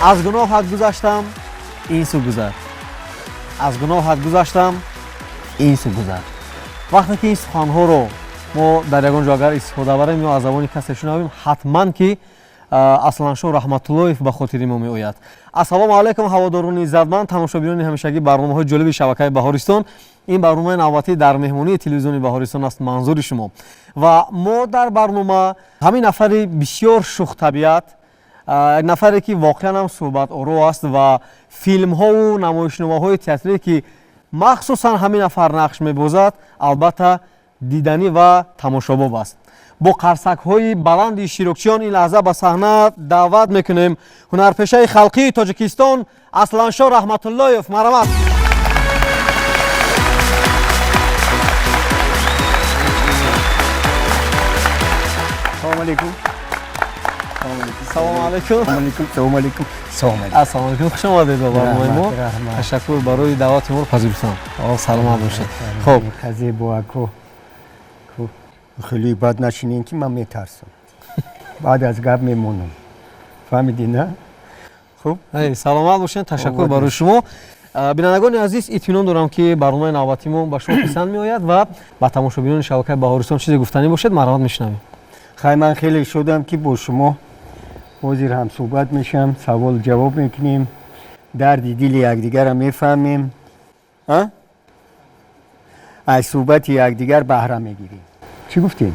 Аз гуноҳат гузаштам, ин су гузар. Аз гуноҳат гузаштам, ин су гузар. Вақте ки ин суханҳоро мо дар ягон ҷо агар истифода барем ё аз забони касе шунавем, ҳатман ки Асланшоҳ Раҳматуллоев ба хотири мо меояд. Ассалому алайкум, ҳаводорони иззатманд, тамошобинони ҳамешагӣ барномаҳои ҷолиби шабакаи Баҳористон. Ин барномаи навбатӣ дар меҳмонии телевизиони Баҳористон аст манзури шумо. Ва мо дар барнома ҳамин нафари бисёр шӯхтабиат, як нафаре ки воқеан ҳам суҳбаторо аст ва филмҳову намоишномаҳои театрие ки махсусан ҳамин нафар нақш мебозад, албатта диданӣ ва тамошобоб аст. Бо қарсакҳои баланди иштирокчиён ин лаҳза ба саҳна даъват мекунем ҳунарпешаи халқии Тоҷикистон Асланшоҳ Раҳматуллоев. Марҳамат. Салому алейкум. Салому алейкум. Салому алейкум. Салому алейкум. Ассалому алейкум, хуш омадед ба барномаи мо. Ташаккур барои даъвати моро пазируфтан. Саломат бошед. Хуб, Зебоако, хеле бад нашинем, ки ман метарсам, баъд аз гап мемонам, фаҳмидӣ, на? Хуб. Саломат бошед, ташаккур барои шумо. Бинандагони азиз, итминон дорам, ки барномаи навбатии мо ба шумо писанд меояд ва ба тамошобинони шабакаи Баҳористон чизе гуфтанӣ бошед, марҳамат, мешунавем. Хай, ман хеле шодам, ки бо шумо ҳозир ҳамсӯҳбат мешавам, савол ҷавоб мекунем, дарди дили якдигарро мефаҳмем, аз суҳбати якдигар баҳра мегирем. Чӣ гуфтем?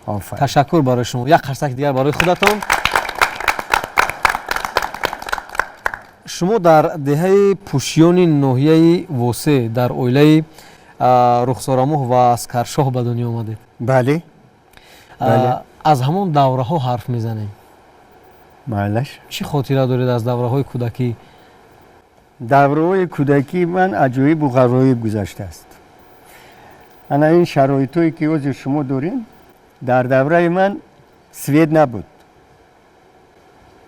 Офарин. Ташаккур барои шумо. Як қарсаки дигар барои худатон. Шумо дар деҳаи Пӯшиёни ноҳияи Восе дар оилаи Рухсорамоҳ ва Аскаршоҳ ба дунё омадед. Бале. Аз ҳамон давраҳо ҳарф мезанем. Майлаш. Чӣ хотира доред аз давраҳои кӯдакӣ? Давраҳои кӯдакии ман аҷоибу ғароиб гузаштааст. Ана ин шароитое ки ҳозир шумо дорем, дар давраи ман свет набуд.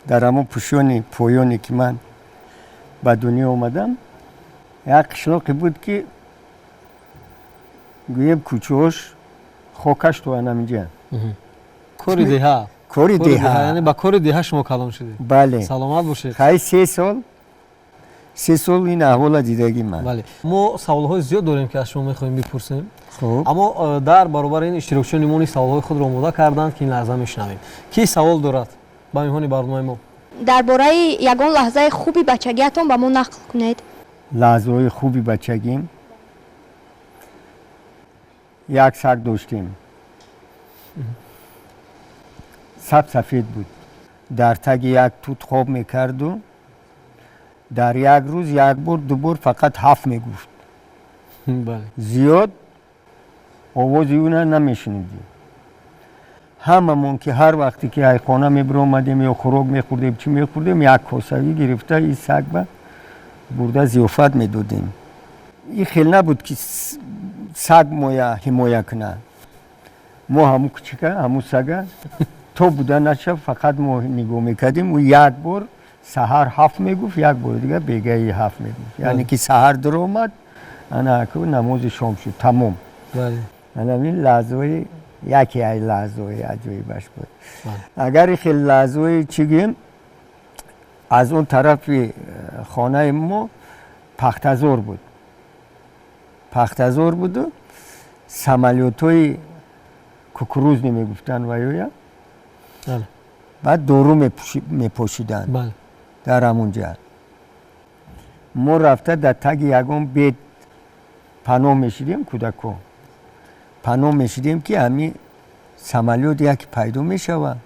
Дар ҳамон Пӯшони поёне ки ман ба дунё омадам, як қишлоқе буд, ки гӯем, кӯчаҳош хокаш то анаминҷа. Кори деҳа. Кори деҳа. Яъне ба кори деҳа шумо калон шудед. Бале. Саломат бошед. Хай, 3 сол, 3 сол ин аҳвола дидагӣ ман. Бале, мо саволҳои зиёд дорем, ки аз шумо мехоҳем бипурсем. Хуб. Аммо дар баробари ин иштирокчиёни мо низ саволҳои худро омода карданд, ки ин лаҳза мешунавем. Кӣ савол дорад ба меҳмони барномаи мо? Дар бораи ягон лаҳзаи хуби бачагиатон ба мо нақл кунед. Лаҳзаҳои хуби бачагим: як саг доштем, саб сафед буд, дар таги як тут хоб мекарду дар як рӯз як бор, ду бор фақат ҳафт мегуфт. Зиёд овози ӯна намешунидем. Ҳамамон ки ҳар вақте ки ай хона мебиромадем ё хӯрок мехӯрдем, чӣ мехӯрдем, як косавӣ гирифта и саг ба бурда зиёфат медодем. И хел набуд, ки саг моя ҳимоя кунад. Мо ҳамун кучика, ҳамун сага то буда наша фақат мо нигоҳ мекардем. Ӯ як бор саҳар ҳафт мегуфт, як бори дигар бегаи ҳафт мегуфт, яъне ки саҳар дуромад, ана намози шом шуд, тамом. Анамин лаҳзаҳои, яке ай лаҳзаҳои аҷоибаш буд. Агар хел лаҳзаҳои чӣ гӯем, аз он тарафи хонаи мо пахтазор буд, пахтазор буду самолётҳои кукурузный мегуфтанд ваёя, баъд дору мепошиданд дар ҳамунҷа. Мо рафта дар таги ягон бед паноҳ мешидем, кӯдако паноҳ мешидем, ки ҳами самолёт яке пайдо мешавад.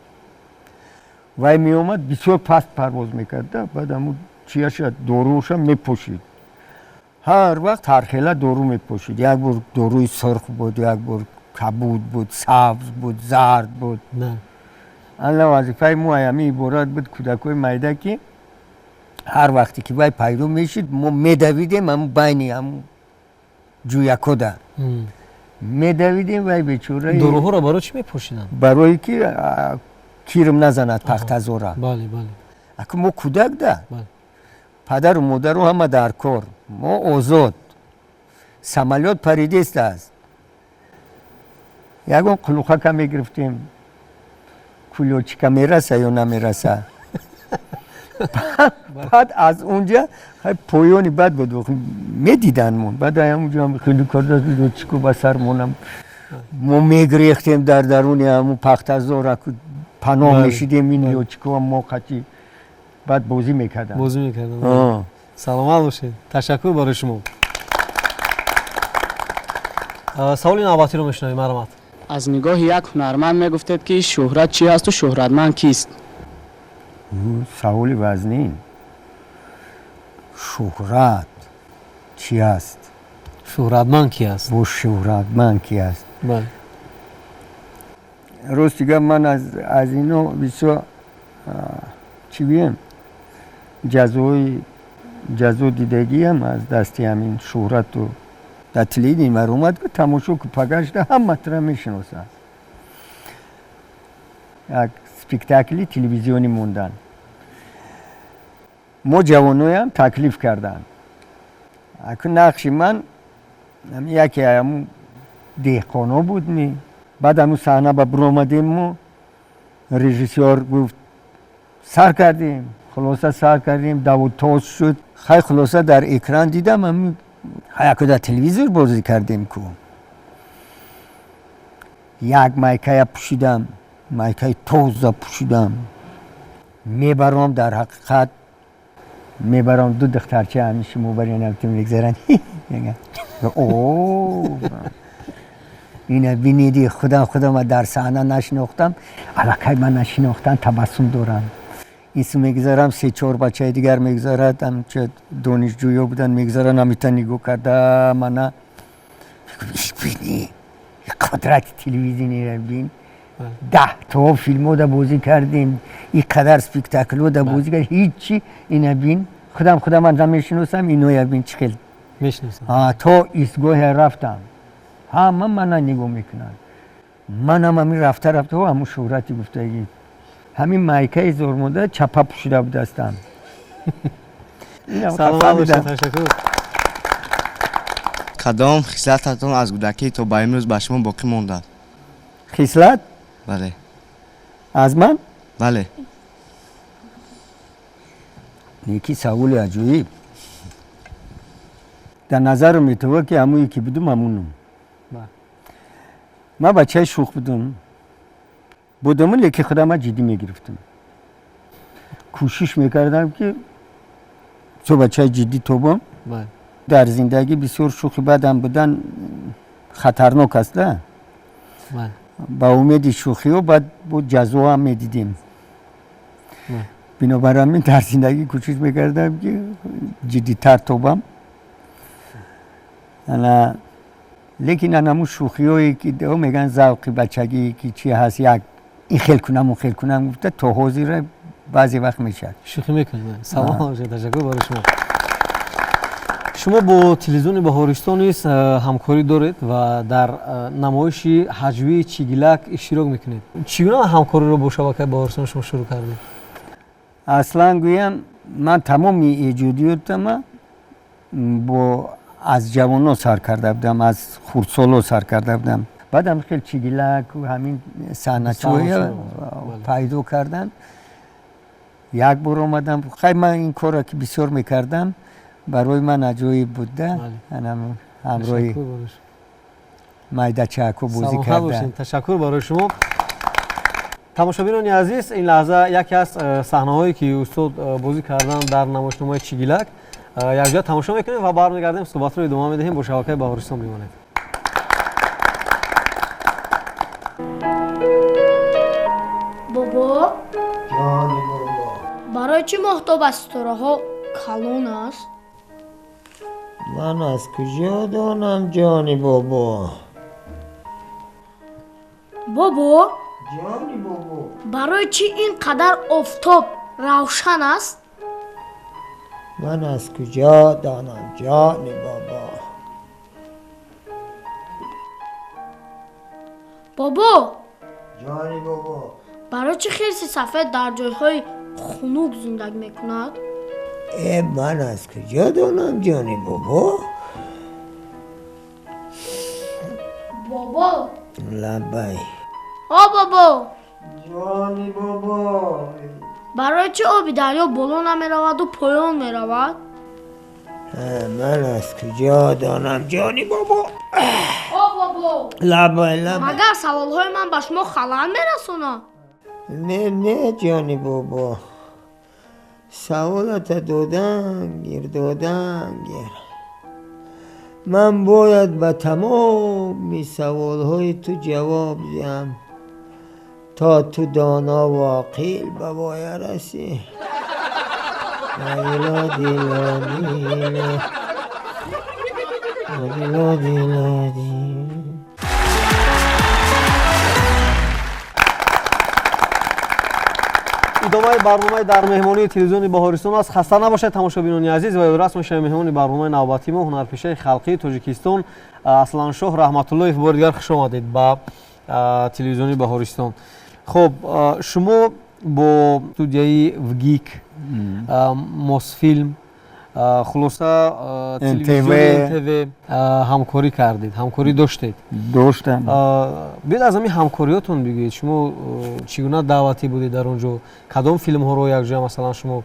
Вай меомад, бисёр паст парвоз мекарда, баъд ҳамун чияша, доруша мепошид. Ҳар вақт ҳархела дору мепошид: як бор доруи сурх буд, як бор кабуд буд, сабз буд, зард буд. Ана вазифаи мо ҳами иборат буд, кӯдакҳои майда, ки ҳар вақте ки вай пайдо мешид, мо медавидем ҳамун байни ҳамун ҷӯякода медавидем. Вай бечора. Доруҳоро барои чӣ мепошиданд? Барое ки кирм назанад пахтазора. бале бале Аку мо кӯдак да, падару модару ҳама дар кор, мо озод, самолёт паридест аст. Ягон қулухака мегирифтем, кулёчика мераса ё намераса. Баъд аз унҷа поёни бад буд, медиданмон. Баъд ҳамунҷо хеле карда лётчико ба сармонам. Мо мегирехтем дар даруни ҳамун пахтазора, паноҳ мешидем, ин лётчико мо қати баъд бозӣ мекарданд. Бозӣ мекарданд. Саломат бошед. Ташаккур барои шумо. Саволи навбатиро мешунавем, марҳамат. Аз нигоҳи як ҳунарманд мегуфтед, ки шӯҳрат чи ҳасту шӯҳратманд кист? Саволи вазнин. Шӯҳрат чи аст? Шӯҳратманд ки аст? Бо шӯҳратманд ки аст? Бале. Рости гап, ман аз ино бисёр чӣ гӯям, ҷазо дидагиам аз дасти ҳамин шӯҳрату. Дар телевидение маромад ку тамошо ку пагашта ҳаматра мешиносад. Як спектакли телевизионӣ мондан. Мо ҷавоноям таклиф карданд. Аку нақши ман яке ҳамун деҳқоно буд ми. Баъд ҳамун саҳна ба биромадем мо, режиссёр гуфт сар кардем. Хулоса сар кардем, даву тоз шуд. Хай хулоса дар экран дидам ҳамун яку дар телевизор бозӣ кардем ку. Як майкая пӯшидам, майкаи тоза пӯшидам. Мебарам дар ҳақиқат мебарам ду духтарча ҳамин шумо баринам мегзаранд. О, ина бинеди, худам дар саҳна нашинохтам, аллакай ман нашинохтан табассум дорам. Исм мегузарам, се-чор бачаи дигар мегузарад, ҳамча донишҷӯё буданд, мегузаранд, ҳамита нигоҳ карда мана бини қудрати телевизиониро бин. 10 то филмода бозӣ кардем, ин қадар спектаклода бозӣ кардем, ҳичи ина бин. Худам ман намешиносам, иноя бин чӣ хел мешиносам. То истгоҳе рафтам, ҳама мана нигоҳ мекунанд. Манам ҳамин рафта рафта ҳамун шӯҳрати гуфтагӣ. Ҳамин майкаи зормонда чапа пӯшида будастам. Саломат бошед, ташаккур. Кадом хислататон аз кӯдакӣ то ба имрӯз ба шумо боқӣ мондааст? Хислат? Бале. Аз ман? Бале. Неки саволи аҷоиб. Дар назарам метова, ки ҳамое ки будум ҳамунам. Ман бачаи шӯх будум. Будам, лекин худама ҷиддӣ мегирифтам. Кӯшиш мекардам, ки то бачаи ҷиддӣ тобам. Дар зиндагӣ бисёр шӯхи бадам будан хатарнок аст, да? Ба умеди шӯхиҳо баъд бо ҷазоам медидем. Бинобар ҳамин дар зиндагӣ кӯшиш мекардам, ки ҷиддитар тобам. Лекин анамун шӯхиҳое ки мегӯянд завқи бачагӣ ки чи ҳаст, як ин хел кунам, он хел кунам гуфта то ҳозира баъзе вақт мешавад. Шӯхӣ мекунед. Салом бошед, ташаккур барои шумо. Шумо бо телевизиони Баҳористон низ ҳамкорӣ доред ва дар намоиши ҳаҷвии Чигилак иштирок мекунед. Чӣ гуна ҳамкориро бо шабакаи Баҳористон шумо шурӯъ кардед? Аслан гӯям, ман тамоми эҷодиётама бо аз ҷавонҳо сар карда будам, аз хурдсолҳо сар карда будам. Баъдам хел Чигилак ҳамин саҳначаҳоя пайдо карданд. Як бор омадам, хай ман ин корро ки бисёр мекардам, барои ман аҷоиб буда. Ҳамроҳи майдачако бозӣ карда. Ташаккур барои шумо. Тамошобинони азиз, ин лаҳза яке аз саҳнаҳое ки устод бозӣ карданд дар намоишномаи Чигилак якҷоя тамошо мекунем ва бармегардем, суҳбатро идома медиҳем. Бо шабакаи Баҳористон бимонед. Бобо, ҷони бобо, барои чӣ моҳтоб аз ситораҳо калон аст? Ман аз куҷо донам, ҷони бобо? Бобо, ҷони бобо, барои чӣ ин қадар офтоб равшан аст? Ман аз куҷо донам, ҷони бобо? Бобо, ҷони бобо, барои чӣ хирси сафед дар ҷойҳои хунук зиндагӣ мекунад? Ман аз куҷо донам, ҷони бобо? Бобо, лаббай. О бобо, ҷони бобо, Барои чӣ оби дарё боло намераваду поён меравад? Ман аз куҷо донам, ҷони бобо? О бобо! Лабай, лабай. Магар саволҳои ман ба шумо халал мерасонад? Не, не, ҷони бобо, саволата додан гир, додан гир. Ман бояд ба тамоми саволҳои ту ҷавоб диҳам, то ту доно ва оқил ба воя расӣ. Дила, дила, дила, дила, дила, дила. Идомаи барномаи дар меҳмонии телевизиони Баҳористон аст. Хаста набошед, тамошобинони азиз, ва ёдрас мешавем, меҳмони барномаи навбатии мо ҳунарпешаи халқии Тоҷикистон Асланшоҳ Раҳматуллоев. Бори дигар хуш омадед ба телевизиони Баҳористон. Хуб, шумо бо студияи ВГИК, Мосфилм, хулоса телевизиони НТВ ҳамкорӣ кардед, ҳамкорӣ доштед. Доштам. Биёед аз ҳамин ҳамкориётон бигӯед. Шумо чӣ гуна даъватӣ будед дар он ҷо? Кадом филмҳоро якҷоя масалан шумо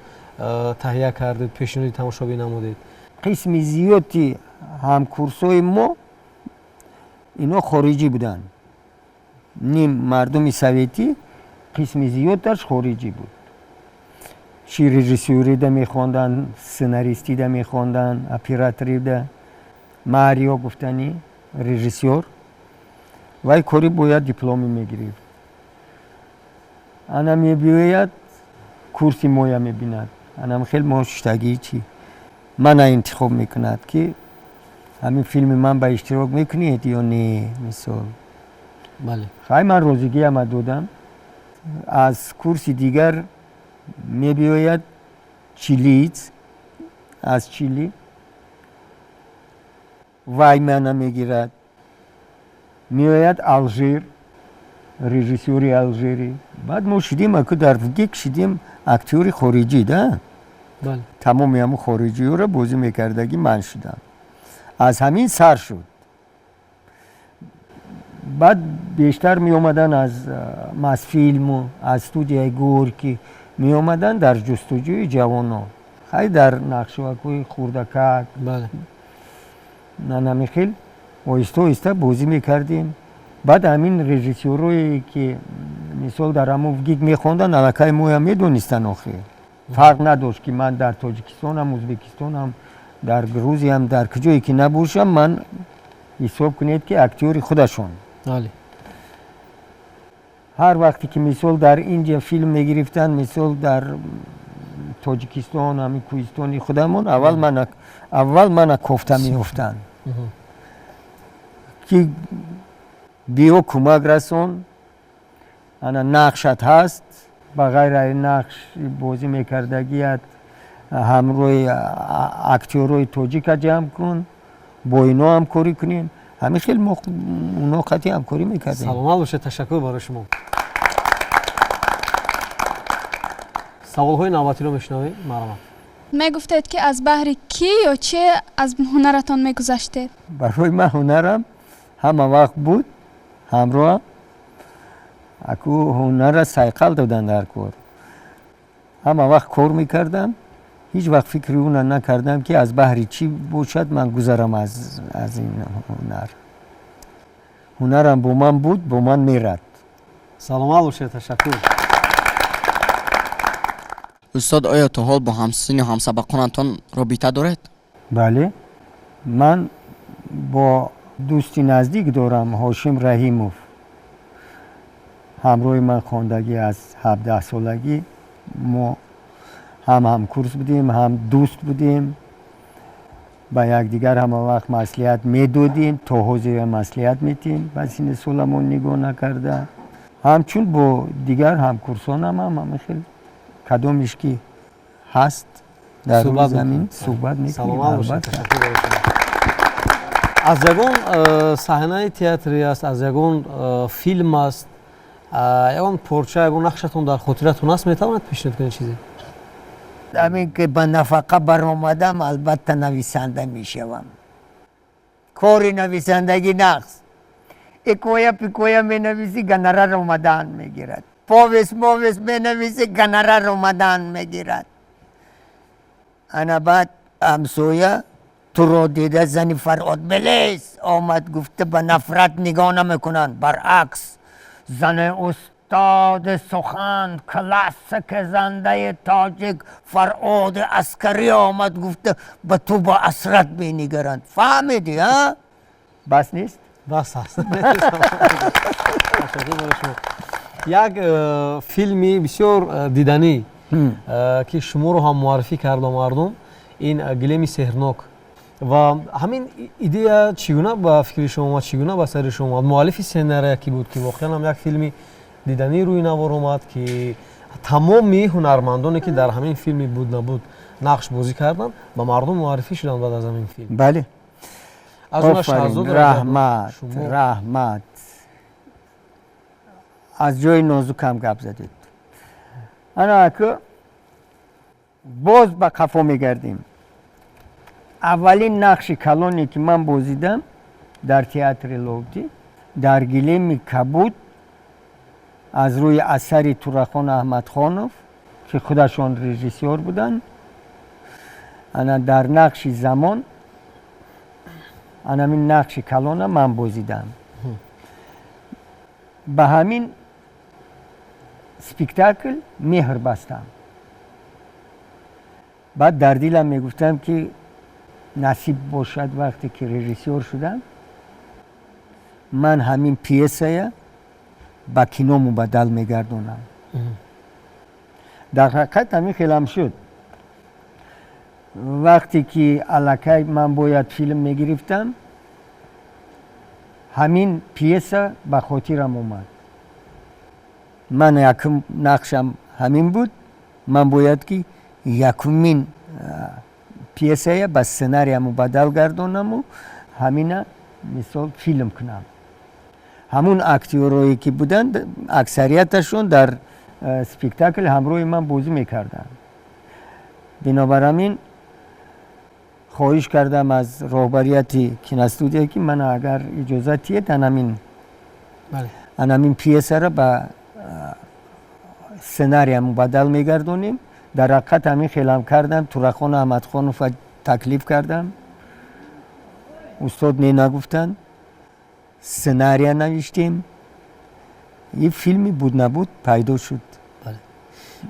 таҳия кардед, пешниҳоди тамошобин намудед? Қисми зиёди ҳамкурсҳои мо ино хориҷӣ буданд. Ним мардуми советӣ, қисми зиёдаш хориҷӣ буд. Чи режиссёрида мехонданд, сценаристида мехонданд, операторида. Марио гуфтани режиссёр, вай кори бояд дипломи мегирифт. Ана мебиёяд, курси моя мебинад, анам хел мо шиштагӣ чи мана интихоб мекунад, ки ҳамин филми ман ба иштирок мекунед ё не, мисол. Хай, ман розигиама додам. Аз курси дигар мебиёяд чилиец, аз Чили, вай мана мегирад. Меояд Алжир, режиссёри алжирӣ. Баъд мо шидем, аку дар ВГИК шидем актёри хориҷӣ да, тамоми ҳамун хориҷиёро бозӣ мекардагӣ ман шудам. Аз ҳамин сар шуд. Баъд бештар меомаданд аз Мосфилму аз студияи Горки, меомаданд дар ҷустуҷӯи ҷавонон. Хай, дар нақшувакҳои хурдакак нанамихел оҳиста оҳиста бозӣ мекардем. Баъд ҳамин режиссёрое ки мисол дар ҳамун ВГИК мехонданд, аллакай моя медонистанд. Охир фарқ надошт, ки ман дар Тоҷикистонам, Ӯзбекистонам, дар Грузиям, дар куҷое ки набошам, ман ҳисоб кунед, ки актёри худашон. Ҳар вақте ки мисол дар инҷа филм мегирифтанд, мисол дар Тоҷикистон, ҳамин кӯҳистони худамон, аввал мана кофта меёфтанд, ки биё, кӯмак расон, ана нақшат ҳаст, ба ғайр аз нақш бозӣ мекардагият ҳамроҳи актёрҳои тоҷика ҷамъ кун, бо ино ҳамкорӣ кунем. Ҳамин хел мо оно қатъи ҳамкорӣ мекардем. Саломат бошед, ташаккур барои шумо. Саволҳои навбатиро мешунавем, марҳамат. Мегуфтед, ки аз баҳри кӣ ё че аз ҳунаратон мегузаштед? Барои ман ҳунарам ҳама вақт буд ҳамроҳам. Аку ҳунарра сайқал додан дар кор. Ҳама вақт кор мекардам, ҳеҷ вақт фикри уна накардам, ки аз баҳри чӣ бошад ман гузарам аз ин ҳунар. Ҳунарам бо ман буд, бо ман мерад. Саломат бошед, ташаккур. Устод, оё то ҳол бо ҳамсинну ҳамсабақонатон робита доред? Бале, ман бо дӯсти наздик дорам, Ҳошим Раҳимов. Ҳамроҳи ман хондагӣ аз 17-солагӣ. Мо ҳам ҳамкурс будем, ҳам дӯст будем, ба якдигар ҳама вақт маслиҳат медодем, то ҳозир маслиҳат метиҳем, ба синни соламон нигоҳ накарда. Ҳамчун бо дигар ҳамкурсонам ҳам ҳама хел, кадомиш ки ҳаст дар рӯи замин, суҳбат мекунем, албатта. Аз ягон саҳнаи театрӣ аст, аз ягон филм аст, ягон порча, ягон нақшатон дар хотиратон аст, метавонед пешниҳод кунед чизе? Ҳамин ки ба нафақа баромадам, албатта нависанда мешавам. Кори нависандагӣ нақс икоя пикоя менависӣ, гонорар омадан мегирад. Повесть мовесть менависи, гонорар омадан мегирад. Ана баъд ҳамсоя туро дида, зани Фарҳод Белес омад, гуфта, ба нафрат нигоҳ намекунанд. Баръакс, зани устоди сухан, классики зандаи тоҷик Фарҳоди Аскарӣ омад, гуфта, ба ту бо ҳасрат менигаранд. Фаҳмидӣ? А бас нест? Бас аст. Як филми бисёр диданӣ, ки шуморо ҳам муаррифӣ кард ба мардум, ин «Гилеми сеҳрнок». Ва ҳамин идея чӣ гуна ба фикри шумо омад, чӣ гуна ба сари шумо омад? Муаллифи сценария кӣ буд, ки воқеан ҳам як филми диданӣ рӯи навор омад, ки тамоми ҳунармандоне, ки дар ҳамин филми «Буд набуд» нақш бозӣ карданд, ба мардум муаррифӣ шуданд баъд аз ҳамин филм? Бале, раҳмат, раҳмат, аз ҷои нозукам гап задед. Ана аку боз ба қафо мегардем. Аввалин нақши калоне, ки ман бозидам дар театри Лоҳутӣ, дар «Гилеми кабуд» аз рӯи асари Турахон Аҳмадхонов, ки худашон режиссёр буданд, ана дар нақши Замон, анамин нақши калона ман бозидам. Ба ҳамин спектакл меҳр бастам. Баъд дар дилам мегуфтам, ки насиб бошад, вақте ки режиссёр шудам, ман ҳамин пьесая ба кино мубаддал мегардонам. Дар ҳақиқат ҳамин хелам шуд. Вақте ки аллакай ман бояд филм мегирифтам, ҳамин пьеса ба хотирам омад. Ман якум нақшам ҳамин буд, ман бояд ки якумин пьесая ба сценария мубаддал гардонаму ҳамина мисол филм кунам. Ҳамун актёрое, ки буданд, аксарияташон дар спектакл ҳамроҳи ман бозӣ мекарданд. Бинобар ҳамин хоҳиш кардам аз роҳбарияти киностудия, ки ман агар иҷозат диҳед, анамин пьесаро ба сценария мубаддал мегардонем. Дар ҳақиқат ҳамин хелам кардам. Турахон Аҳмадхонова таклиф кардам, устод не нагуфтанд. Сценария навиштем, и филми «Буд набуд» пайдо шуд.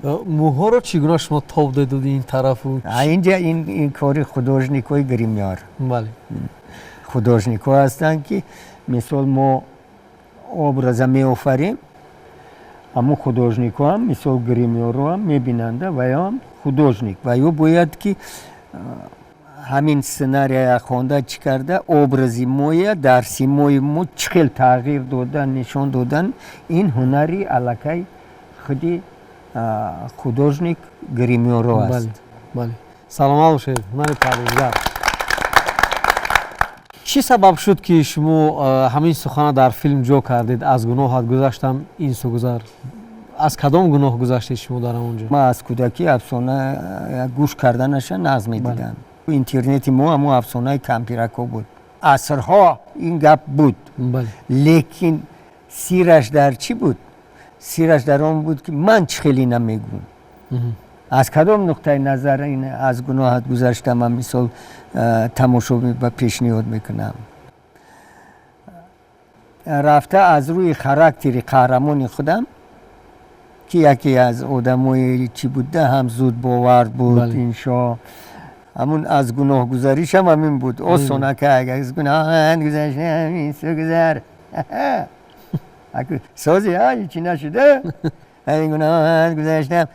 Мӯҳоро чӣ гуна шумо тоб додед ин тарафу? Инҷа ин кори художникҳои гримёр, художникҳо ҳастанд, ки мисол мо образа меофарем, ҳамун художникҳоам, мисол гримёроам мебинанда, ваёам художник, ва ё бояд ки ҳамин сценария хонда, чӣ карда, образи моя дар симои мо чӣ хел тағйир додан, нишон додан, ин ҳунари аллакай худи художник гримёро аст. Бале, саломат бошед. Ҳунари пардозгар. Чӣ сабаб шуд, ки шумо ҳамин сухана дар филм ҷо кардед: «Аз гуноҳат гузаштам, ин су гузар»? Аз кадом гуноҳ гузаштед шумо дар он ҷо? Ман аз кӯдакӣ афсона гӯш карданаша нағз медидам. Интернети мо ҳамун афсонаи кампирако буд. Асрҳо ин гап буд, лекин сираш дар чӣ буд? Сираш дар он буд, ки ман чӣ хеле намегӯм, аз кадом нуқтаи назар ин «аз гуноҳат гузаштам» ман мисол тамошобин ба пешниҳод мекунам. Рафта аз рӯи характери қаҳрамони худам, ки яке аз одамои чӣ буда, ҳам зудбовар буд, иншо ҳамун аз гуноҳгузаришам ҳамин буд. Осона ка аз гуноҳат гузаштам, ин су гузар, сози ҳичи нашуда, ин гуноҳат гузаштам,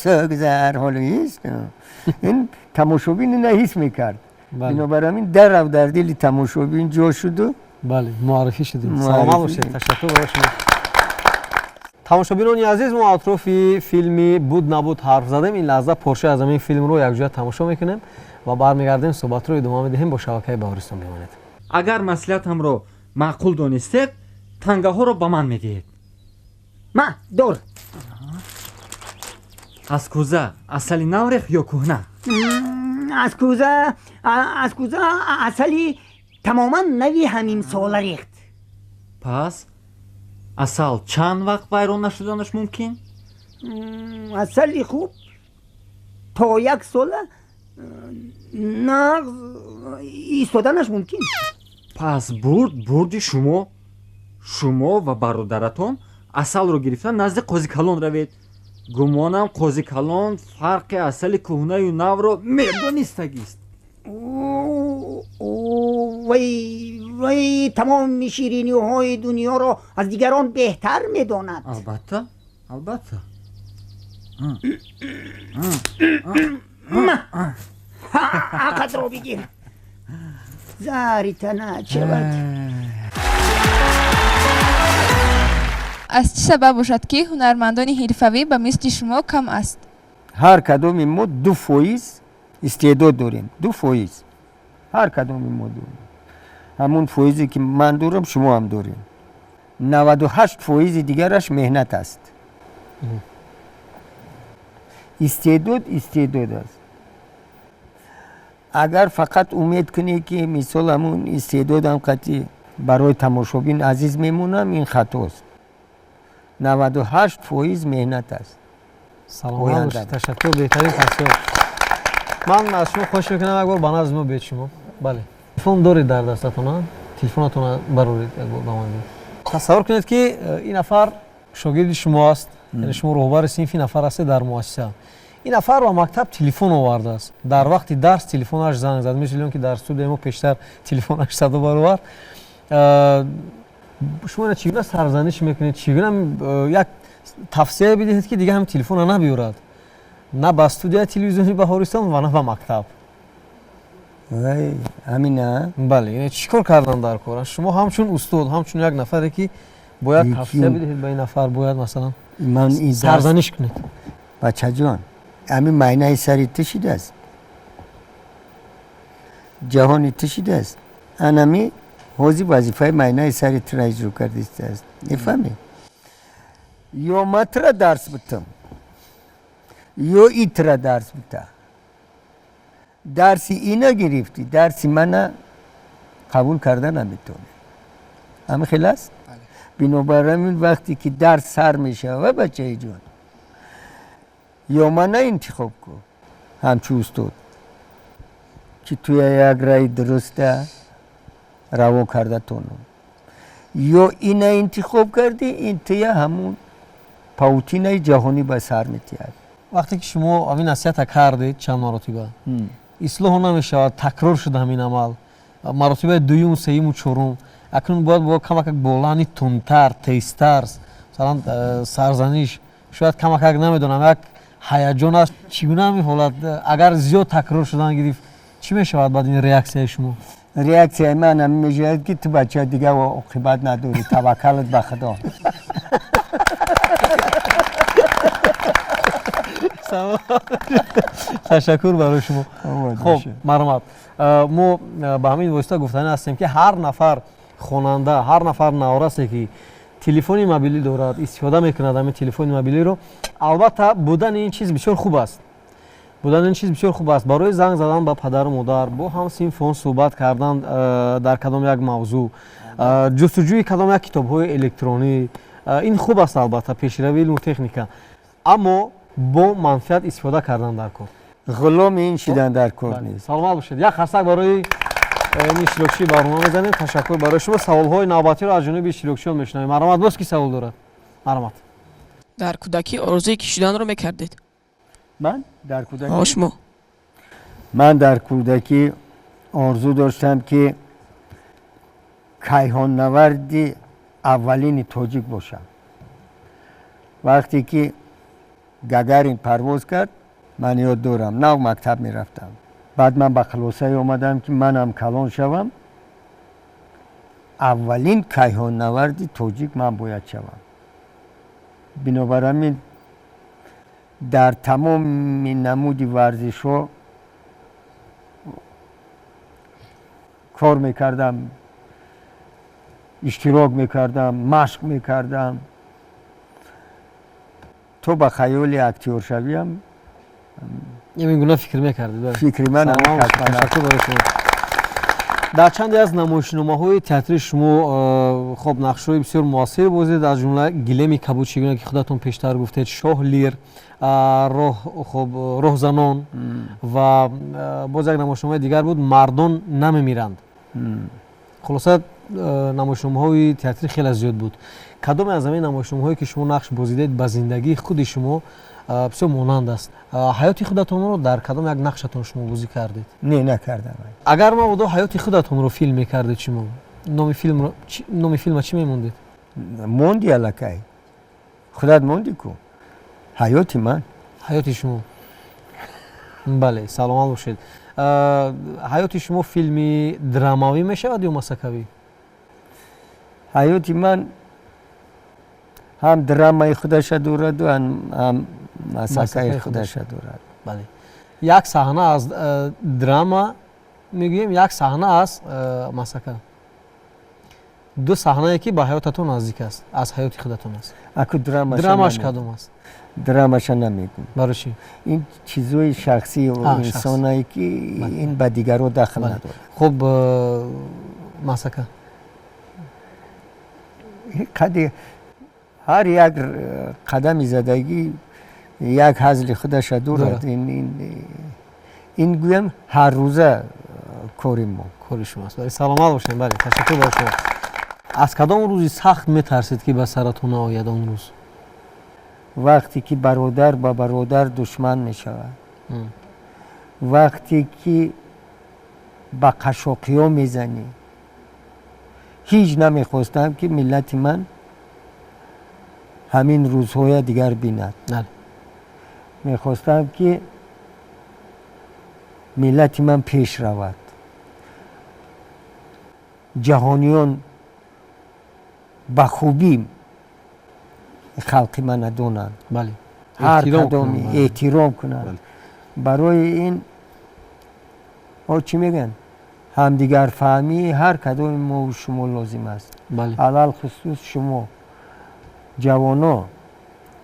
су гузар. Ҳоло ҳист, ин тамошобин ина ҳис мекард. Бинобар ҳамин дарав дар дили тамошобин ҷо шуду. Бале, муаррифӣ шудем. Саломат бошед, ташаккур барои шумо. Тамошобинони азиз, мо атрофи филми «Буд набуд» ҳарф задем. Ин лаҳза порчае аз ҳамин филмро якҷоя тамошо мекунем ва бармегардем, суҳбатро идома медиҳем. Бо шабакаи Баҳористон бимонед. Агар маслиҳатамро маъқул донистед, тангаҳоро ба ман медиҳед. Ма, дор. Аз кӯза асали нав рехт ё кӯҳна? Аз кӯза асали тамоман нави ҳаминсола рехт. Пас Асал чанд вақт вайрон нашуданаш мумкин? Асали хуб то як сола нағз истоданаш мумкин. Пас бурд бурди шумо. Шумо ва бародаратон асалро гирифта назди Қозикалон равед. Гумонам, Қозикалон фарқи асали кӯҳнаю навро медонистагист. Вай тамоми шириниҳои дунёро аз дигарон беҳтар медонад. Албатта, албатта. Ма, ҳаққатро бигир, зари тана шавад. Аз чӣ сабаб бошад, ки ҳунармандони ҳирфавӣ ба мисли шумо кам аст? Ҳар кадоми мо 2% истеъдод дорем, 2% ҳар кадоми мо дорем. Ҳамун фоизе ки ман дорам, шумо ҳам дорем. 98 фоизи дигараш меҳнат аст. Истеъдод истеъдод аст. Агар фақат умед кунӣ, ки мисол ҳамун истеъдодам қатъи барои тамошобин азиз мемонам, ин хатост. 98% меҳнат аст. Саломат бошед, ташаккур, беҳтарин тавсия. Ман аз шумо хоҳиш мекунам, як бор ба назди мо биёед шумо. Бале, телефон доред дар дастатона, телефонатона бароред, як бор ба ман диҳед. Тасаввур кунед, ки ин нафар шогирди шумо аст, яъне шумо роҳбари синфи нафар ҳастед дар муассиса. Ин нафар ба мактаб телефон овардааст. Дар вақти дарс телефонаш занг зад, мисли он ки дар студияи мо пештар телефонаш садо баровард. Шумо ина чӣ гуна сарзаниш мекунед, чӣ гуна як тавсия бидиҳед, ки дига ҳам телефонро набиёрад на ба студияи телевизиони Баҳористон ва на ба мактаб? Вай, ҳамина. Бале, яъне чӣ кор кардан дар кор? Шумо ҳамчун устод, ҳамчун як нафаре ки бояд тавсия бидиҳед ба ин нафар, бояд масалан ман сарзаниш кунед. Бачаҷон, ҳамин майнаи сари ту шидааст, ҷаҳони ту шидааст. Анами ҳозир вазифаи майнаи сари тура иҷро кардистааст, мефаҳмӣ? Ё ма тура дарс битам, ё и тура дарс бита. Дарси ина гирифтӣ, дарси мана қабул карда наметавонӣ. Ҳамин хел аст. Бинобар ҳамин, вақте ки дарс сар мешава, бачаи ҷон, ё мана интихоб кун ҳамчун устод, ки туя як раи дуруста раво карда тонам, ё ина интихоб кардӣ, ин туя ҳамун паутинаи ҷаҳонӣ ба сар метиҳад. Вақте ки шумо ҳамин насиҳата кардед чанд маротиба, ислоҳ намешавад, такрор шуда ҳамин амал маротибаи дуюм, сеюму чорум, акнун бояд бо камакак бо лаҳни тундтар, тезтар, масалан, сарзаниш, шояд камакак, намедонам, як ҳаяҷон аст. Чӣ гуна ҳамин ҳолат агар зиёд такрор шудан гирифт, чӣ мешавад баъд ин реаксияи шумо? Реаксияи ман ҳамин мешавад, ки ту, бача, дига оқибат надорӣ, таваккалат ба Худо. Ташаккур барои шумо. Хуб, марҳамат. Мо ба ҳамин восита гуфтанӣ ҳастем, ки ҳар нафар хонанда, ҳар нафар наврасе, ки телефони мобилӣ дорад, истифода мекунад ҳамин телефони мобилиро, албатта, будани ин чиз бисёр хуб аст. Будани ин чиз бисёр хуб аст барои занг задан ба падару модар, бо ҳамсинфон суҳбат кардан дар кадом як мавзӯъ, ҷустуҷӯи кадом як китобҳои электронӣ. Ин хуб аст, албатта, пешравии илму техника, аммо бо манфиат истифода кардан дар кор. Ғуломи ин шидан дар кор нест. Саломат бошед. Як қарсак барои ин иштирокчии барнома мезанем. Ташаккур барои шумо. Саволҳои навбатиро аз ҷониби иштирокчиён мешунавем. Марҳамат, боз ки савол дорад? Марҳамат. Дар кӯдакӣ орзуи кӣ шуданро мекардед? Ман дар кӯдакӣ? Шумо. Ман дар кӯдакӣ орзу доштам, ки кайҳоннаварди аввалини тоҷик бошам. Вақте ки Гагарин парвоз кард, ман ёд дорам, нав мактаб мерафтам. Баъд ман ба хулосае омадам, ки манам калон шавам, аввалин кайҳоннаварди тоҷик ман бояд шавам. Бинобар ҳамин дар тамоми намуди варзишҳо кор мекардам, иштирок мекардам, машқ мекардам, то ба хаёли актёршавиам. Ин гуна фикр мекардед? Фикри ман. Ташаккур барои шумо. Дар чанде аз намоишномаҳои театри шумо хоб нақшҳои бисёр муассир бозид, аз ҷумла Гилеми кабуд, чӣ гуна ки худатон пештар гуфтед, Шоҳ Лир, хоб Роҳзанон ва боз як намоишномаи дигар буд, Мардон намемиранд. Хулоса, намоишномаҳои театрӣ хеле зиёд буд. Кадоме аз ҳамин намоишномаҳое ки шумо нақш бозидед, ба зиндагии худи шумо бисёр монанд аст? Ҳаёти худатонро дар кадом як нақшатон шумо бозӣ кардед? Не, накардам. Агар мабодо ҳаёти худатонро филм мекардед, шумо номи филма чӣ мемондед? Монди аллакай, худат монди ку, ҳаёти ман. Ҳаёти шумо, бале, саломат бошед. Ҳаёти шумо филми драмавӣ мешавад ё масакавӣ? Ҳаёти ман ҳам драмаи худаша дораду, ҳам масакаи худаша дорад. Бале, як саҳна аз драма мегӯем, як саҳна аз масака, ду саҳнае ки ба ҳаётатон наздик аст, аз ҳаёти худатон аст. Аку драмаш кадом аст? Драмаша намегӯм. Барои чӣ? Ин чизои шахсии инсонае ки ин ба дигарро дахл надорад. Хуб, масака? Қади ҳар як қадами задагӣ як ҳазли худаша дорад. Ин гӯям ҳаррӯза кори мо. Кори шумост. Саломат бошед. Бале, ташаккур барои шумо. Аз кадом рӯзи сахт метарсед ки ба саратон ояд он рӯз? Вақте ки бародар ба бародар душман мешавад, вақте ки ба қашоқиҳо мезанӣ. Ҳеҷ намехостам ки миллати ман ҳамин рӯзҳоя дигар бинад. Мехостам ки миллати ман пеш равад, ҷаҳониён ба хубӣ халқи мана донанд, ҳар кадоми эҳтиром кунанд. Барои ин чӣ мегӯянд, ҳамдигарфаҳмии ҳар кадоми мову шумо лозим аст. Алалхусус шумо ҷавоно,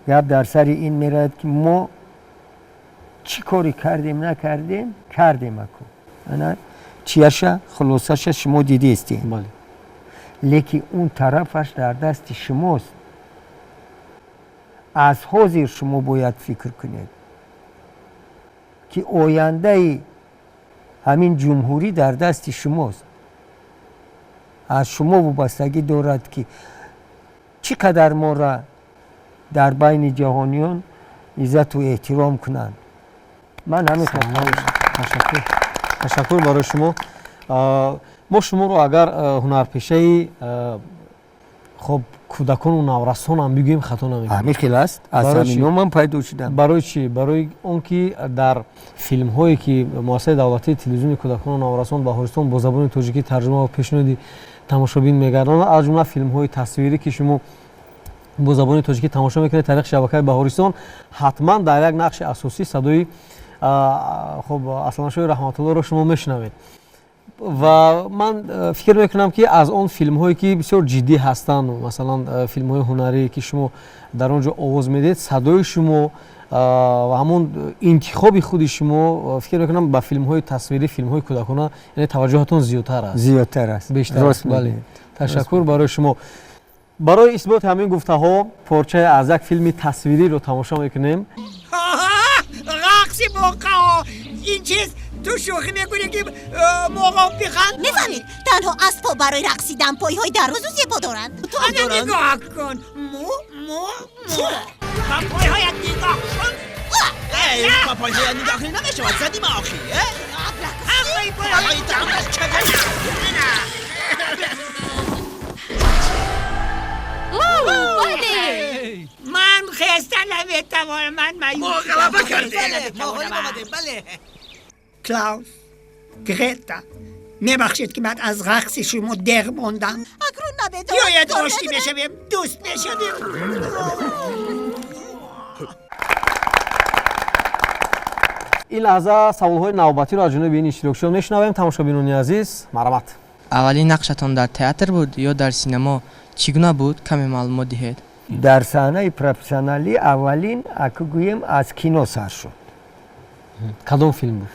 гап дар сари ин меравад ки мо чӣ коре кардем, накардем, кардем аку. Ана чияша, хулосаша шумо дидестем. Лекин он тарафаш дар дасти шумост. Аз ҳозир шумо бояд фикр кунед ки ояндаи ҳамин ҷумҳурӣ дар дасти шумост. Аз шумо вобастагӣ дорад ки чӣ қадар моро дар байни ҷаҳониён иззату эҳтиром кунанд. Ман ҳамин. Ташаккур барои шумо. Мо шуморо агар ҳунарпешаи хоб кӯдакону наврасонам бигӯем, хато намекунем. Ҳамин хел аст, аз ҳамино ман пайдо шудам. Барои чӣ? Барои он ки дар филмҳое ки муассисаи давлатии телевизиони кӯдакону наврасон Баҳористон бо забони тоҷикӣ тарҷума ва пешниҳоди тамошобин мегардонад, аз ҷумла филмҳои тасвирӣ ки шумо бо забони тоҷикӣ тамошо мекунед тариқи шабакаи Баҳористон, ҳатман дар як нақши асосӣ садои хоб Асланшоҳи Раҳматуллоҳро шумо мешунавед. Ва ман фикр мекунам ки аз он филмҳое ки бисёр ҷиддӣ ҳастанд, масалан филмҳои ҳунарие ки шумо дар он ҷо овоз медиҳед, садои шумо ва ҳамон интихоби худи шумо, фикр мекунам ба филмҳои тасвирӣ, филмҳои кӯдакона, яъне таваҷҷӯҳатон зиёдтар аст. Зиёдтар аст, бештар аст. Бале, ташаккур барои шумо. Барои исботи ҳамин гуфтаҳо порчае аз як филми тасвириро тамошо мекунем. Рақси моқаҳо, ин чиз ту шӯхӣ мекунӣ ки моға биханд? Мефаҳмед, танҳо аспҳо барои рақсидан пойҳои дарозу зебо доранд. Ана нигоҳ кун, му му му, ба пойҳоят нигоҳ кун. Ба пойҳоят нигоҳ кунӣ намешавад, задима охи. Ҳамаи пойҳои ҳамаш чагал. Бале, ман хеста наметавонам, ман маюс. Мо ғалаба кардем, мо ғолиб омадем. Бале. Клаус, Грета, мебахшед ки ман аз рақси шумо дер мондам. Акнун намедонам. Биёед оштӣ мешавем, дӯст мешавем. Ин лаҳза саволҳои навбатиро аз ҷониби ин иштирокчиён мешунавем. Тамошобинони азиз, марҳамат. Аввалин нақшатон дар театр буд ё дар синемо? Чӣ гуна буд? Каме маълумот диҳед. Дар саҳнаи профессионалӣ аввалин, аку гӯем, аз кино сар шуд. Кадом филм буд?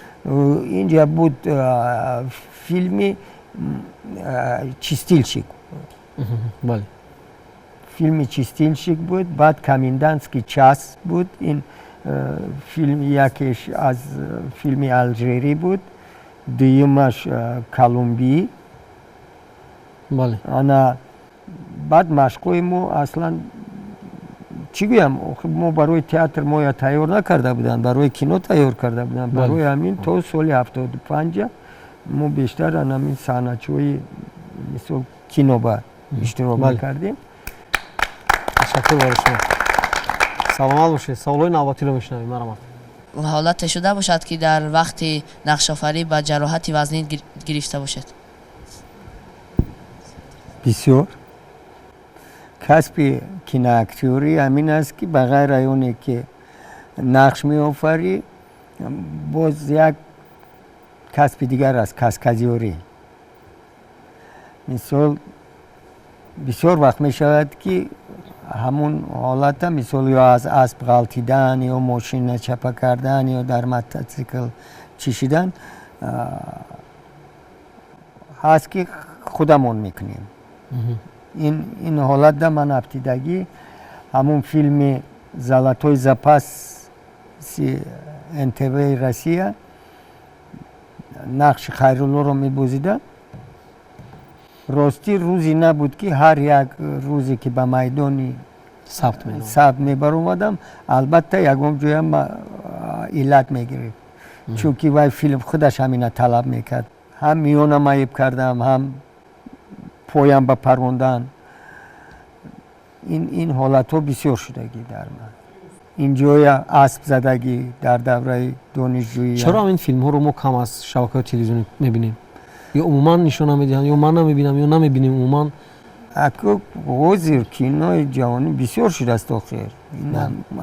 Инҷа буд филми Чистильщик. Бале. Филми Чистильщик буд, баъд Комендантский час буд. Ин филм якеш аз филми алжирӣ буд, дуюмаш колумбӣ. Бале. Ана баъд машқҳои мо аслан, чӣ гӯям, мо барои театр моя тайёр накарда буданд, барои кино тайёр карда буданд. Барои ҳамин то соли 75-а мо бештар анамин саҳначаҳои, мисол, кино ба иштирок мекардем. Ташаккур барои шумо, саломат бошед. Саволҳои навбатиро мешунавем, марҳамат. Ҳолате шуда бошад, ки дар вақти нақшофарӣ ба ҷароҳати вазнин гирифта бошед? Бисёр. Касби киноактёрӣ ҳамин аст, ки ба ғайр аз оне ки нақш меофарӣ, боз як касби дигар аст, каскадёрӣ. Мисол, бисёр вақт мешавад, ки ҳамун ҳолата, мисол, ё аз асп ғалтидан, ё мошина чапа кардан, ё дар мототсикл чишидан ҳаст, ки худамон мекунем. Ин ҳолатда ман афтидагӣ ҳамун филми Золотой запас НТВ Россия, нақши Хайруллоро мебозидам. Ростӣ, рӯзе набуд, ки ҳар як рӯзе ки ба майдони сабт мебаромадам, албатта, ягон ҷоям иллат мегирифт, чунки вай филм худаш ҳамина талаб мекард. Ҳам миёна маиб кардам, ҳам поям ба парондан. Ин ҳолатҳо бисёр шудагӣ дар ман. Ин ҷоя асп задагӣ дар давраи донишҷӯӣ. Чаро ҳамин филмҳоро мо кам аз шабакаҳои телевизионӣ мебинем ё умуман нишон намедиҳанд, ё ман намебинам, ё намебинем умуман? Аку ҳозир кинои ҷаҳонӣ бисёр шудааст охир.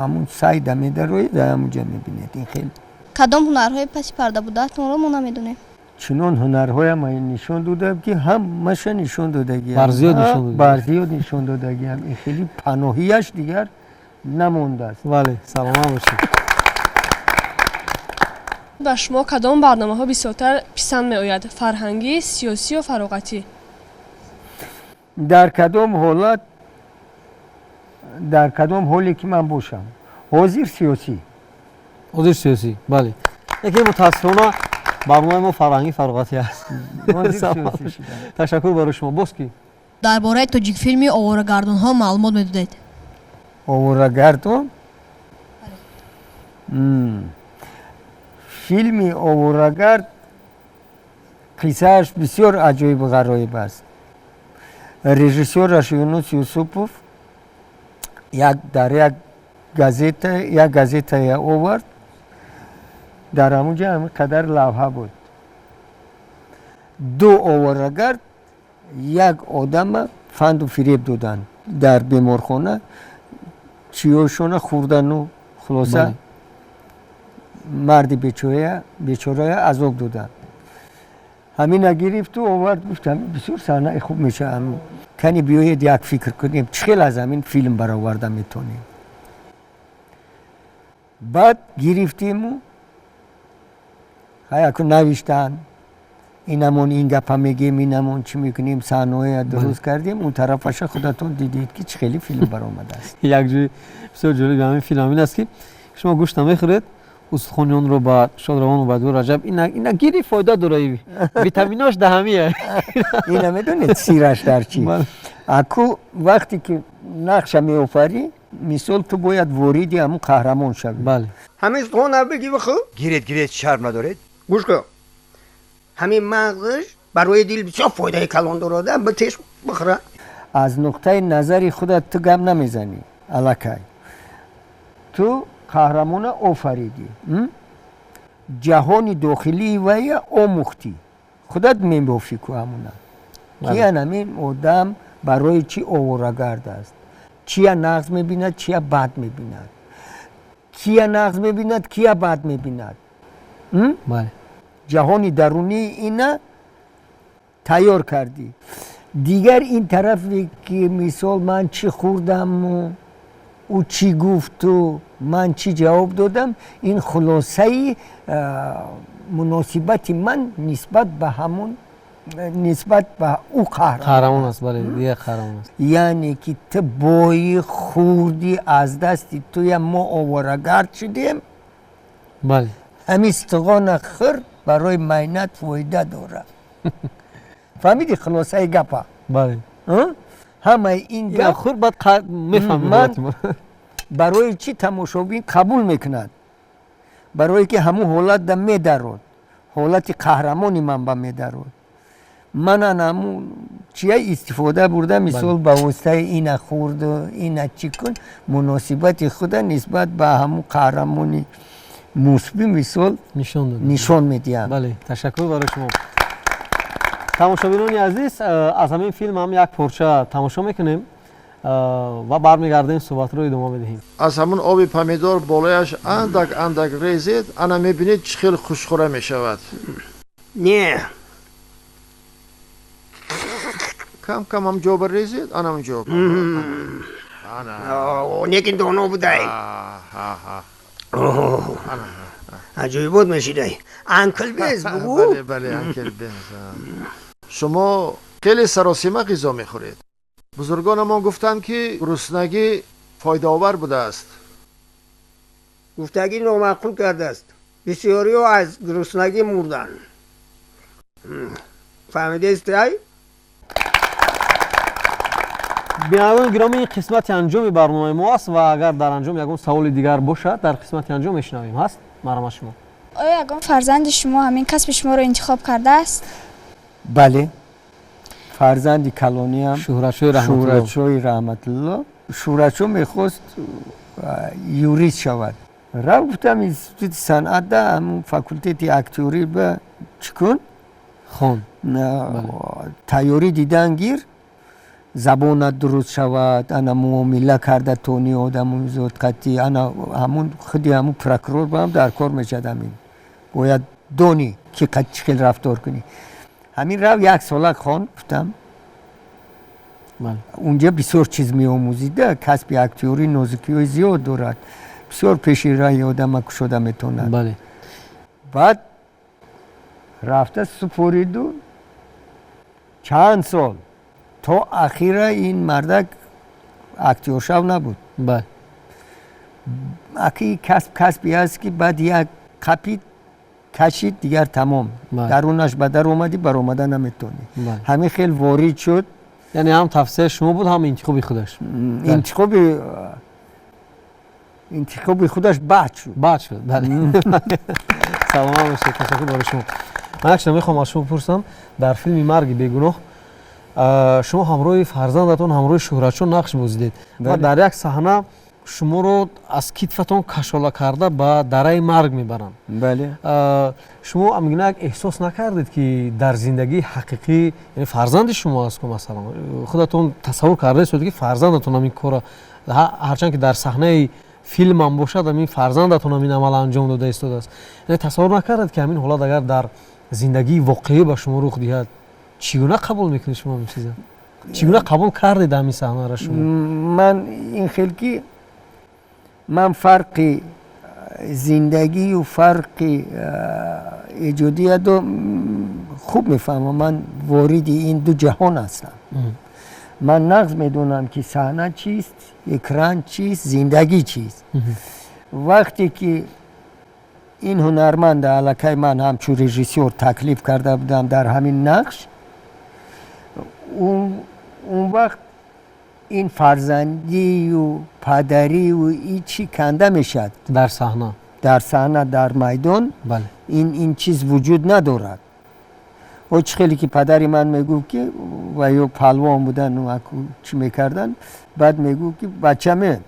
Ҳамун сайда медароед, дар ҳамунҷа мебинед ин хел. Кадом ҳунарҳои паси парда будаатонро мо намедонем? Чунон ҳунарҳоям нишон додам, ки ҳамаша нишон додагиам. Барзиёд нишон додагиам. Барзиёд нишон додагиам. Ин хеле паноҳияш дигар намондааст. Бале, саломат бошед. Ба шумо кадом барномаҳо бисёртар писанд меояд: фарҳангӣ, сиёсӣ ё фароғатӣ? Дар кадом ҳолат, дар кадом ҳоле ки ман бошам, ҳозир сиёсӣ. Ҳозир сиёсӣ, бале. Лекин мутаассифона барномаи мо фарҳангӣ фароғатӣ аст. Ташаккур барои шумо. Боз ки? Дар бораи тоҷикфилми Оворагардонҳо маълумот медодед. Оворагардон? Филми Оворагард қиссааш бисёр аҷоибу ғароиб аст. Режиссёраш Юнус Юсупов як дар як газета, як газетая овард, дар ҳамунҷа ҳамин қадар лавҳа буд: ду оворагард як одама фанду фиреб доданд, дар беморхона чиёшона хӯрдану хулоса марди бечорая азоб доданд. Ҳамина гирифту овард, гуфт: ҳамин бисёр саҳнаи хуб мешавад, кани биёед як фикр кунем, чӣ хел аз ҳамин филм бароварда метонем. Баъд гирифтиму ҳаяку навиштанд, инамон ин гапа мегем, инамон чӣ мекунем, саҳнаҳоя дуруст кардем. Он тарафаша худатон дидед, ки чӣ хеле филм баромадааст. Як ҷои бисёр ҷолиби ҳамин филм ҳамин аст, ки шумо гӯшт намехӯред, устухони онро ба шодравон Убайдулло Раҷаб ина гири, фоида дора, витаминош даҳамия. Ина медонед сираш дар чӣ? Аку вақте ки нақша меофарӣ, мисол, ту бояд вориди ҳамун қаҳрамон шавӣ. Бале. Ҳамин устухона бигӣ бихӯр. Гиред, гиред, шарм надоред? Гӯш кун, ҳамин мағзаш барои дил бисёр фоидаи калон дорад, битеш бихӯра. Аз нуқтаи назари худат ту гап намезанӣ, аллакай ту қаҳрамона офаридӣ, ҷаҳони дохилии вая омӯхтӣ, худат мебофӣ ку ҳамуна, ки анамин одам барои чӣ оворагард аст, чия нағз мебинад, чия бад мебинад, кия нағз мебинад, кия бад мебинад. Ҷаҳони дарунии ина тайёр кардӣ. Дигар ин тарафе ки, мисол, ман чӣ хӯрдаму ӯ чӣ гуфту ман чӣ ҷавоб додам, ин хулосаи муносибати ман нисбат ба ҳамун Нисбат ба ӯ қаҳрамон. Қаҳрамон аст, бале, дигар қаҳрамон аст. Яъне ки ту бои хурди, аз дасти туя мо оворагард шудем. Ҳамин стуғона хӯр, барои майнат фоида дорад. Фаҳмиди хулосаи гапа? Бале. Ҳамаи ин гап хур, баъд мефаҳмем. Ман барои чӣ тамошобин қабул мекунад? Барое ки ҳамун ҳолат да медарод, ҳолати қаҳрамони ман ба медарод. Ман ана ҳамун чия истифода бурда, мисол, ба воситаи ина хурду ина чӣ кун, муносибати худа нисбат ба ҳамун қаҳрамони мусбӣ, мисол, нишон медиҳам. Бале, ташаккур барои шумо. Тамошобинони азиз, аз ҳамин филм ҳам як порча тамошо мекунем ва бармегардем, суҳбатро идома медиҳем. Аз ҳамун оби помидор болояш андак андак резед, ана мебинед, чӣ хел хушхӯра мешавад. Не. Кам кам ҳам ҷо барезед, ана ҷо. Лекин доно будай, аҷоибот мешидай. Анкл Бенз бугӯ. Бале, бале, Анкл Бенз. Шумо хеле саросима ғизо мехӯред. Бузургонамон гуфтанд, ки гуруснагӣ фоидаовар будааст. Гуфтагӣ номаъқул кардааст. Бисёриҳо аз гуруснагӣ мурданд, фаҳмидестай? Бинандагони гиромӣ, ин қисмати анҷоми барномаи мо аст ва агар дар анҷом ягон саволи дигар бошад, дар қисмати анҷом мешунавем. Ҳаст? Марҳамат, шумо. Оё ягон фарзанди шумо ҳамин касби шуморо интихоб кардааст? Бале, фарзанди калониам. Шӯҳратшои. Раҳматулло. Шӯҳратшо мехост юрист шавад. Рафт, гуфтам, институти санъатда ҳамун факултети актёрӣ ба чӣ кун, хон, тайёрӣ дидан гир, забонат дуруст шавад, ана муомила карда тони одаму зод қатъи, ана ҳамун худи ҳамун прокурор ба ҳам дар кор мешад. Ҳамин бояд донӣ, ки чӣ хел рафтор кунӣ. Ҳамин рав, як сола хон, гуфтам. Унҷа бисёр чиз меомӯзида. Касби актёрӣ нозукиҳои зиёд дорад, бисёр пеши раҳи одама кушода метавонад. Баъд рафта супориду чанд сол то ахира ин мардак актёршав набуд. Аки касб касбе аст, ки баъд як қапид, кашид, дигар тамом, дарунаш ба дар омадӣ, баромада наметавонӣ. Ҳамин хел ворид шуд. Яъне ҳам тавсияи шумо буд, ҳам интихоби худаш. Интихоби худаш баъд шуд. Баъд шуд, бале. Саломат бошед, ташаккур барои шумо. Ман як чиза мехоҳам аз шумо пурсам. Дар филми «Марги бегуноҳ» шумо ҳамроҳи фарзандатон, ҳамроҳи Шӯҳратшо нақш бозидед ва дар як саҳна шуморо аз китфатон кашола карда ба дараи марг мебаранд. Бале. Шумо амгина як эҳсос накардед, ки дар зиндагии ҳақиқӣ, яъне фарзанди шумо аст ку, масалан, худатон тасаввур кардаед, ки фарзандатон ҳамин кора, ҳарчанд ки дар саҳнаи филмам бошад, ҳамин фарзандатон ҳамин амал анҷом дода истодааст, яъне тасаввур накардед, ки ҳамин ҳолат агар дар зиндагии воқеӣ ба шумо рух диҳад, чӣ гуна қабул мекунед шумо ҳамин чиза? Чӣ гуна қабул кардед ҳамин саҳнаро шумо? Ман ин хел ки ман фарқи зиндагию фарқи эҷодиятро хуб мефаҳмам. Ман вориди ин ду ҷаҳон ҳастам. Ман нағз медонам, ки саҳна чист, экран чист, зиндагӣ чист. Вақте ки ин ҳунарманда аллакай ман ҳамчун режиссёр таклиф карда будам дар ҳамин нақш, он вақт ин фарзандию падарию и чӣ канда мешавад. Дар саҳна. Дар саҳна, дар майдон ин чиз вуҷуд надорад. О, чӣ хеле ки падари ман мегуфт, ки ва ё палвон будан, чӣ мекардан, баъд мегуфт, ки бачаме,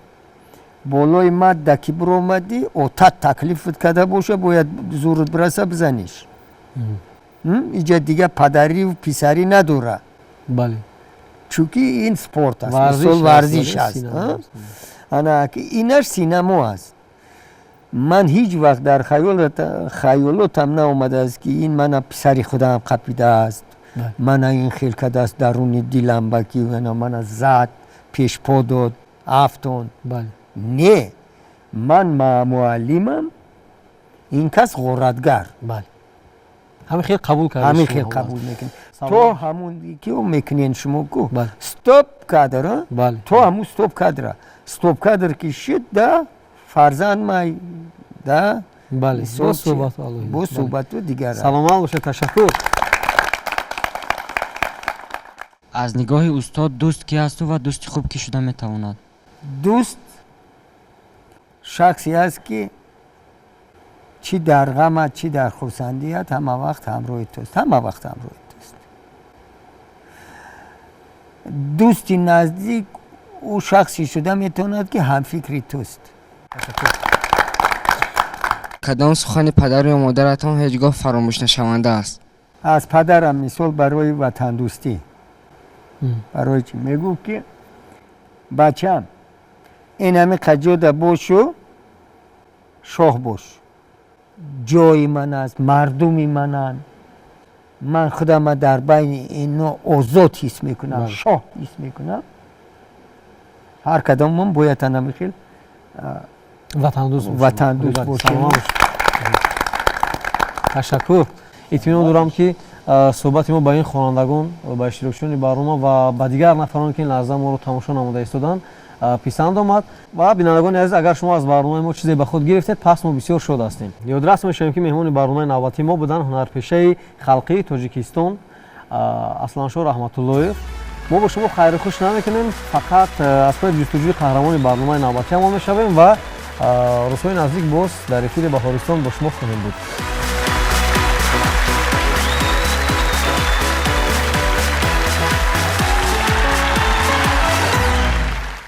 болои мадда ки биромадӣ, отат таклифат карда боша, бояд зурут бираса, бизаниш. Иҷа дига падарию писарӣ надорад. Чунки ин спорт аст, мисол, варзиш аст. Ана инаш синамо аст. Ман ҳеҷ вақт дар хаёлотам наомадааст, ки ин мана писари худам қапидааст, мана ин хел кардааст, даруни дилам ба ки мана зад, пешпо дод, афтон. Не, ман муаллимам, ин кас ғоратгар. Ҳамин хел қабул карда, ҳамин хел қабул мекунем то ҳамун ки мекунен шумо ку стоп кадр, то ҳамун стоп кадра, стоп кадр ки шуд, да, фарзанд май, да. Бале, бо суҳбату дигар. Саломат бошед, ташаккур. Аз нигоҳи устод дӯст ки ҳасту ва дӯсти хуб кӣ шуда метавонад? Дӯст шахсе аст, ки чӣ дар ғамат, чӣ дар хурсандият ҳама вақт ҳамроҳи туст, ҳама вақт ҳамроҳи туст. Дӯсти наздик ӯ шахсе шуда метавонад, ки ҳамфикри туст. Кадом сухани падару ё модаратон ҳеҷ гоҳ фаромӯшнашаванда аст? Аз падарам, мисол, барои ватандӯстӣ, барои чӣ мегуфт, ки бачам, ин ҳами қаҷода бошу, шоҳ бош, ҷои ман аст, мардуми мананд, ман худама дар байни ино озод ҳис мекунам, шоҳ ҳис мекунам. Ҳар кадоммон бояд анами хел ватандӯст бошем. Ташаккур. Итминон дорам, ки суҳбати мо ба ин хонандагон, ба иштирокчиёни барнома ва ба дигар нафароне, ки ин лаҳза моро тамошо намуда истоданд, писанд омад. Ва бинандагони азиз, агар шумо аз барномаи мо чизе ба худ гирифтед, пас мо бисёр шод ҳастем. Ёдрас мешавем, ки меҳмони барномаи навбатии мо буданд ҳунарпешаи халқии Тоҷикистон Асланшоҳ Раҳматуллоев. Мо бо шумо хайру хуш намекунем, фақат аз пайи ҷустуҷӯи қаҳрамони барномаи навбатиам мо мешавем ва рӯзҳои наздик боз дар эфири Баҳористон бо шумо хоҳем буд.